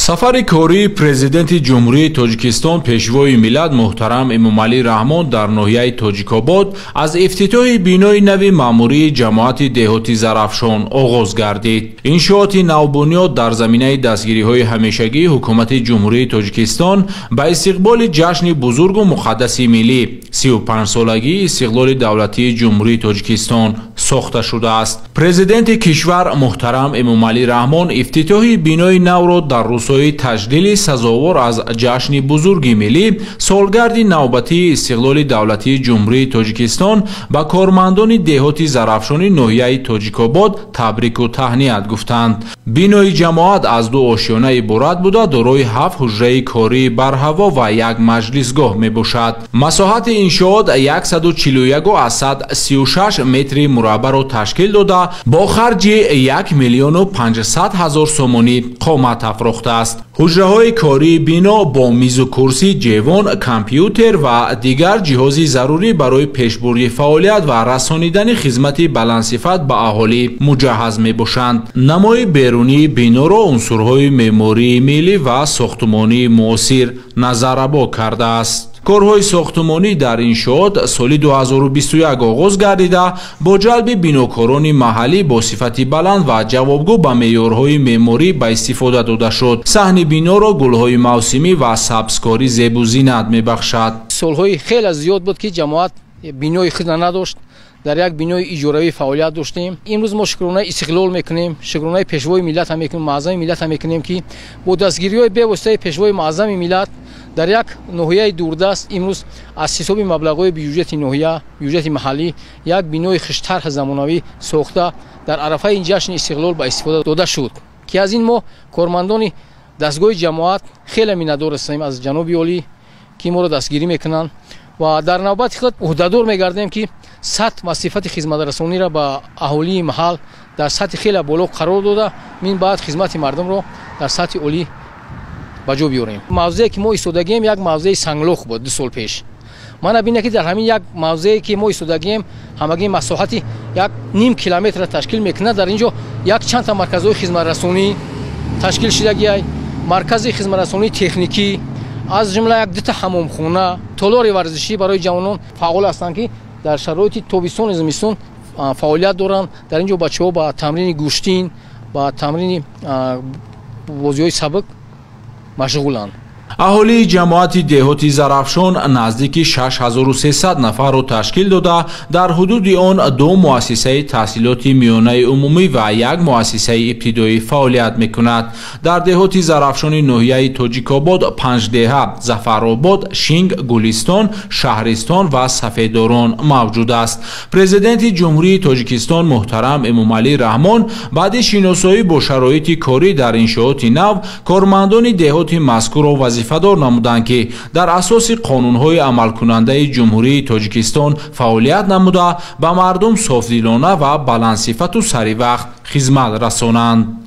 Сафари кории президенти Ҷумҳурии Тоҷикистон, пешвои миллат муҳтарам Эмомалӣ Раҳмон дар ноҳияи Тоҷикобод аз ифтитоҳи бинои нави маъмурии ҷамоати деҳоти Зарафшон оғоз гардид. Иншооти навбунёд дар заминаи дастгириҳои ҳамешагии ҳукумати Ҷумҳурии Тоҷикистон ба истиқболи ҷашни бузургу муқаддаси миллӣ 35-солагии истиқлоли давлатии Ҷумҳурии Тоҷикистон сохта шудааст. Президенти кишвар муҳтарам Эмомалӣ Раҳмон ифтитоҳи бинои навро дар рӯзҳои таҷлили сазовор аз ҷашни бузурги миллӣ, солгарди навбатии истиқлоли давлатии Ҷумҳурии Тоҷикистон ба кормандони деҳоти Зарафшони ноҳияи Тоҷикобод табрику таҳният гуфтанд. Бинои ҷамоат аз ду ошёна иборат буда, дорои 7 ҳуҷраи кории барҳаво ва як маҷлисгоҳ мебошад. Масоҳати иншоот 141,36 метри мураббаъро ташкил дода, бо харҷи 1 500 000 сомонӣ қомат афрохтааст. Ҳуҷраҳои кории бино бо мизу курсӣ, ҷевон, компютер ва дигар ҷиҳози зарурӣ барои пешбурди фаъолият ва расонидани хизмати баландсифат ба аҳолӣ муҷаҳҳаз мебошанд. Намои берунии биноро унсурҳои меъмории миллӣ ва сохтмонии муосир назаррабо кардааст. Корҳои сохтмонӣ дар иншоот соли 2021 оғоз гардида, бо ҷалби бинокорони маҳаллӣ бо сифати баланд ва ҷавобгӯ ба меъёрҳои меъморӣ ба истифода дода шуд. Саҳни биноро гулҳои мавсимӣ ва сабзкорӣ зебу зинат мебахшад. Солҳои хеле зиёд буд, ки ҷамоат бинои худро надошт, дар як бинои иҷоравӣ фаъолият доштем. Имрӯз мо шукронаи истиқлол мекунем, шукронаи пешвои миллат ҳам мекунем, муаззами миллат ҳам мекунем, ки бо дастгириҳои бевоситаи пешвои муаззами миллат дар як ноҳияи дурдаст имрӯз аз ҳисоби маблағҳои бюҷети ноҳия, бюҷети маҳаллӣ як бинои хиштарҳ замонавӣ сохта дар арафаи ин ҷашни истиқлол ба истифода дода шуд, ки аз ин мо кормандони дастгоҳи ҷамоат хеле миннатдор ҳастем аз ҷаноби олӣ, ки моро дастгирӣ мекунанд ва дар навбати худ ӯҳдадор мегардем, ки сатҳ ва сифати хизматрасониро ба аҳолии маҳал дар сатҳи хеле боло қарор дода, мин баъд хизмати мардумро дар сатҳи олӣ ба ҷо биёрем. Мавзее ки мо истодагием як мавзеи санглох буд 2 сол пеш. Мана бинед, ки дар ҳамин як мавзее ки мо истодагием ҳамагӣ масоҳати 1,5 километрро ташкил мекунад. Дар ин ҷо як чандта марказҳои хизматрасонӣ ташкил шудагиай, маркази хизматрасонии техникӣ, аз ҷумла як дута ҳамомхона, толори варзишӣ барои ҷавонон фаъол ҳастанд, ки дар шароити тобистону зимистон фаъолият доранд. Дар ин ҷо бачаҳо ба тамрини гӯштин, ба тамрини бозиҳои сабук машғуланд. Аҳолии ҷамоати деҳоти Зарафшон наздики 6300 нафарро ташкил дода, дар ҳудуди он 2 муассисаи таҳсилоти миёнаи умумӣ ва як муассисаи ибтидоӣ фаъолият мекунад. Дар деҳоти Зарафшони ноҳияи Тоҷикобод 5 деҳа Зафаробод, Шинг, Гулистон, Шаҳристон ва Сафедорон мавҷуд аст. Президенти Ҷумҳурии Тоҷикистон муҳтарам Эмомалӣ Раҳмон баъди шиносоӣ бо шароити корӣ дар иншооти нав кормандони деҳоти мазкурро вазифадор намуданд, ки дар асоси қонунҳои амалкунандаи Ҷумҳурии Тоҷикистон фаъолият намуда, ба мардум софдилона ва баландсифату саривақт хизмат расонанд.